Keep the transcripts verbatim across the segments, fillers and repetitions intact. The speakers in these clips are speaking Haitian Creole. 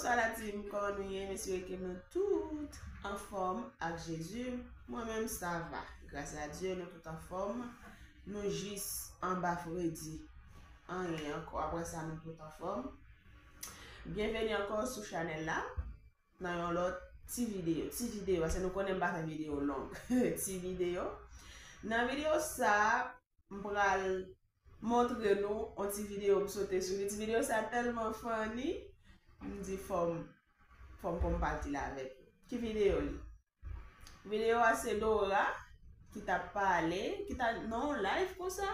Bonswa la team, kòman nou ye? M espere ke nou tout anfòm ak Jezi. Mwen menm, sa va. Gras a Dye, nou tout anfòm. Nou jis anba fredi. Anyen ankò. Apre sa, nou tout anfòm. Byenveni ankò sou chanèl la. Nan yon lòt ti videyo. Ti videyo, paske nou konnen m pa fè videyo long. Ti videyo. Nan videyo sa, m pral montre nou yon ti videyo m sote sou li. Ti videyo sa tèlman funny, m di fò m, fò m, fò m pati la avèk nou. Ki videyo li? Videyo a se Dora ki t ap pale, ki t ap nan yon live konsa,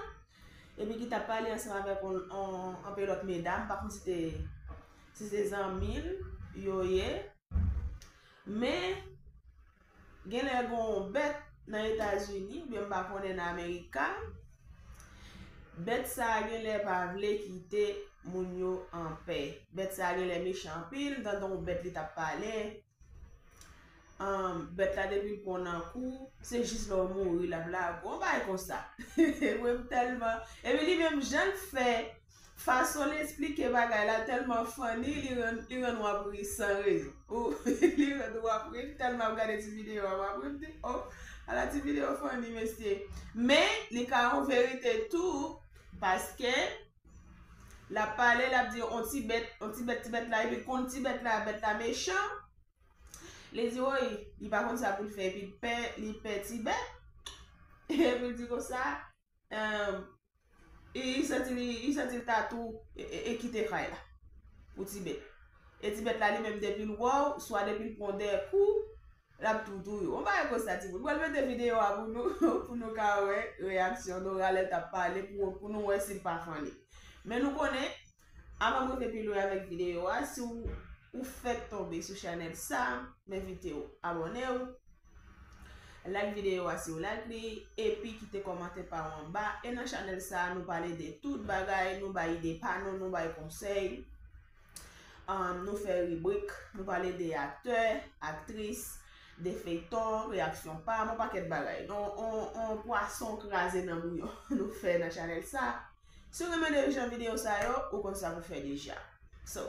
epi ki t ap pale ansanm avèk yon, yon, anpe lòt medam, m pa konn si te, si se zanmi l yo ye, men genlè gen yon bèt nan Etazini, oubyen m pa konnen nan Amerika, bèt sa a genlè pa vle kite moun yo anpè. Bèt sa a genlè mechan anpil, m tande yon bèt li t ap pale, um, bèt la depi l pran w nan kou, se jis lè w mouri l ap lage w, yon bagay konsa. Mwen m tèlman, epi li menm jan l fè, fason l esplike bagay la tèlman funny, li rann, li rann w ap ri san rezon. Ou, li rann w ap ri, m tèlman ap gade ti videyo a, m ap ri, m di, oh, ala ti videyo funny, mesye. Men, li ka yon verite tou, paske l ap pale, l ap di, on ti bèt, on ti bèt, ti bèt la, epi konn ti bèt la, bèt la mechan. Li di, woy, li pa konn sa pou l fè, epi l pè, li pè ti bèt. Epi l di konsa, um, li, li santi li, li santi l ta tou e, e, e kite kay la pou ti bèt. E ti bèt la li menm depi l wè w, swa depi l pran w dèyè kou, l ap tou touye w. Yon bagay konsa timoun. Mwen pral mete videyo a pou nou, pou nou ka wè reyaksyon Dora lè l t ap pale, pou, pou nou wè si l pa funny. Men nou konnen, avan m rive pi lwen avèk videyo a, si w, ou fèk tonbe sou chanèl sa, m envite w abòne w, like videyo a si w like li, epi kite kòmantè pa w anba. E nan chanèl sa, nou pale de tout bagay, nou bay ide pa nou, nou bay konsèy. Um, nou fè ribrik, nou pale de aktè, aktris, de feyton, reyaksyon pa m, yon pakèt bagay. On, on, on pwason kraze nan bouyon nou fè nan chanèl sa. Si w renmen de jan videyo sa yo, ou konn sa pou fè deja. So,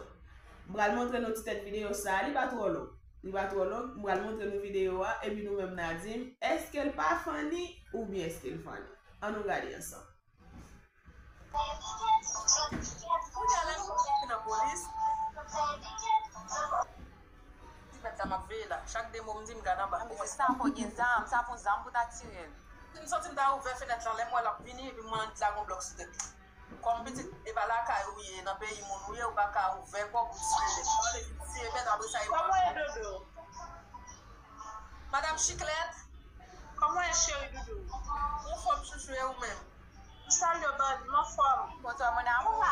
m pral montre nou ti tèt videyo sa, li pa twò long. Li pa twò long, m pral montre nou videyo a, epi nou menm n a di m, èske l pa funny oubyen èske l funny? Ann nou gade ansanm. Kounye a la, nou konn nan polis. Ti bèt la m ap veye la. Chak de mo m di m gad anba. Anben, se sa pou gen zam, sa pou zam pou ta tire l. M santi m ta ouvè fenèt lan, lè m wè l ap vini, epi mwen lage yon blòk sou tèt li. Kòm pitit, e pa lakay ou ye, nan peyi moun ou ye, ou pa ka ouvè kò w pou tire bèt. Anlè ki tire bèt, apre sa, e... Kòman w ye, Dodo? Madam Chiklèt? Kòman w ye, cheri doudou? Anfòm, chouchou, e ou menm? M salye w, bandi, m anfòm. Bonjou, mon amour.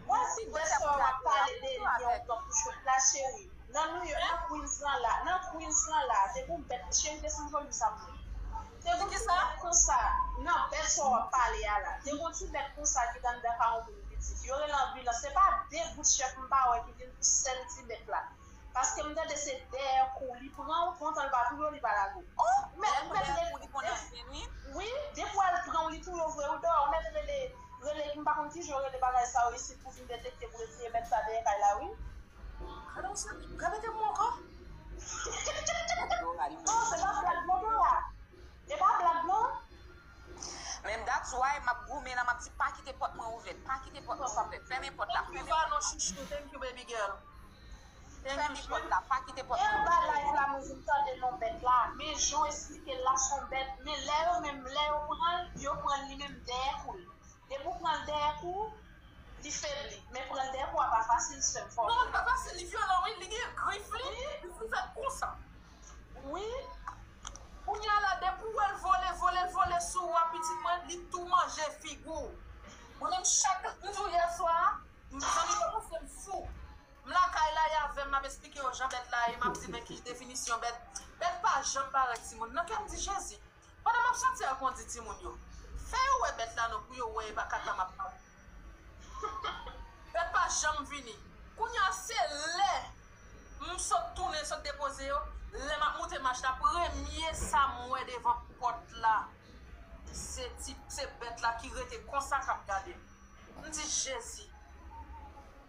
Wè ti bèt sa w ap pale de li gen yon tan pou chwèt la, cheri. Nan New York, nan Queens lan la, nan Queens lan la, te gon bèt, cheri, desann volume sa pou mwen. Te gon ti bèt konsa, nan bèt sa w ap pale a la. Te gon ti bèt konsa ki t anndan kay yon moun pitit. Yo rele anbilans. Se pa de goud chèk m pa wè ki vin pou sèl ti bèt la. Paske m tande se dèyè kou li pran w, kontan l pa touye w, li pa lage w. Oh, mèt rele. Wi, depi w al pran w, li touye w vre, wi, dò. Mèt rele, rele, m pa konn kijan yo rele bagay sa yo isit pou vin detekte, pou retire bèt sa dèyè kay la, wi. Gade yon sèl, gade te mou ankò. Non, se pa blag non, non, la. E pa blag non. Men that's why m ap goumen la, m ap di pa kite pòt mwen ouvè, pa kite pòt mwen ouvè, fèmen pòt la, fèmen pòt la. Thank you, Vano chouchou, thank you, baby girl. Fèmen pòt la, pa kite pòt mwen ouvè. E anba live la, mwen vin tande non bèt la, men jan w esplike l la, se yon bèt, men lè yo menm, lè yo pran l, yo pran l li menm dèyè kou l. Depi w pran l dèyè kou, li febli. Men pran l dèyè kou a pa fasil, sè m, fò w... Non, li pa fasil, li vyolan, wi, li gen grif li, li fin fèt konsa. Wi. Kounye a la, depi w wè l vole, vole, l vole sou ou a, pitit mwen, li tou manje figi w. Mwen menm, chak, m di w yè swa, m zanmi mwen panse m fou. M lakay la, e avè m, m ap esplike yo jan bèt la ye, m ap di, men ki definisyon bèt. Bèt pa janm parèt, timoun. Nan kè m di, Jezi, pandan m ap soti ak kondi timoun yo, fè yo wè bèt la non, pou yo wè e pa kaka m ap pale. Bèt pa janm vini. Kounye a se lè m sot tounen, sot depoze yo, lè m ap moute mach la, premye sa m wè devan pòt la, se ti, se bèt la ki rete konsa k ap gade m. M di, Jezi.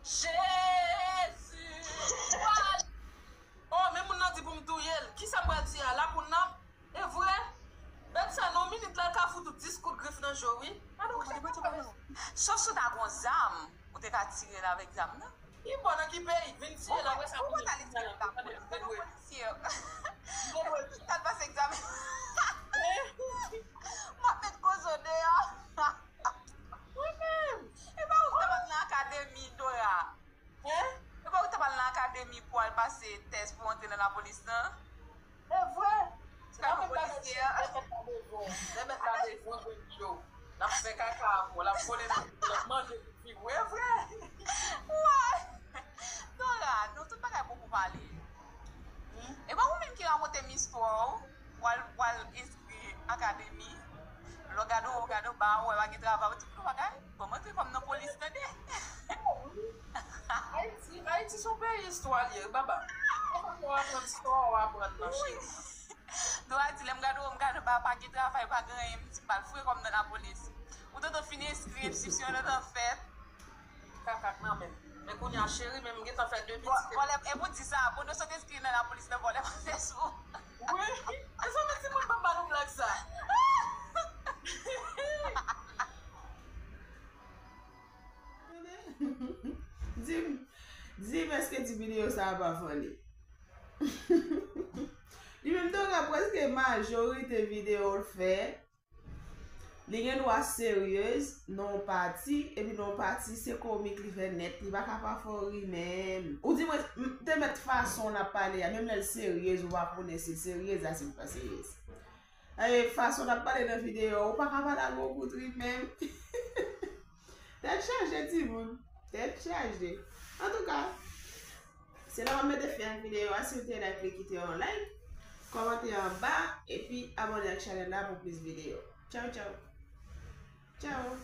Jezi. avèk zam nan. Li bon nan ki peyi? Vin tiye l, apre sa, ou konn al eksplike lapolis, vin wè misye. Vin wè misye al pase egzamen. M ap met kozo deyò. Mwen menm. E pa ou ki t ap al nan akademi, Dora? Hein? E pa ou ki t ap al nan akademi pou al pase tès pou antre nan lapolis lan? E vre. Sa yon polisye a. Lè mèt la bezwen, lè mèt la bezwen jwenn yo, l ap fè kaka avè w, l ap vole nan, l ap manje pitit fi w. E vre. Wè. Dora, nou tout bagay bon pou pale. E pa ou menm ki rakonte m istwa w, w al, w al enskri akademi. Lè w gade w, w gade w ba, w wè pa gen travay, ou di, "Bon, bagay, ban m antre kòm nan polis, tande." Ayiti, Ayiti se yon peyi istwa li ye, baba. Ou aprann istwa, w aprann nan cheri. Dora di, "Lè m gade w, m gade w ba, pa gen travay, pa gen anyen, m di m pral foure kò m nan lapolis." Ou tonton fin enskri, enskripsyon tonton fèt. Kakak nan men m. Men kounye a, cheri, men m gentan fè de pitit. Vòlè, e pou di sa, pandan w sot enskri nan lapolis nan, vòlè pase sou ou. Wi, e sa m di, mwen pa ba nou blag sa. Di m, di m, èske ti videyo sa a pa funny? Li menm Dora, prèske majorite videyo l fè, li gen dwa seryez nan yon pati, epi nan yon pati se komik li fè nèt, li pa ka pa fè w ri menm. Ou di mwen, m te mèt fason l ap pale a, menm lè l seryez, ou pa konnen si l seryez a, si l pa seryez. E fason l ap pale nan videyo, ou pa ka pa lage yon kout ri menm. Tèt chaje, timoun. Tèt chaje. Antouka, se la m ap mete fen ak videyo a. Si w te like li, kite yon like, kòmante anba, epi abòne ak chanèl la pou plis videyo. Tchaw, tchaw. Tchaw.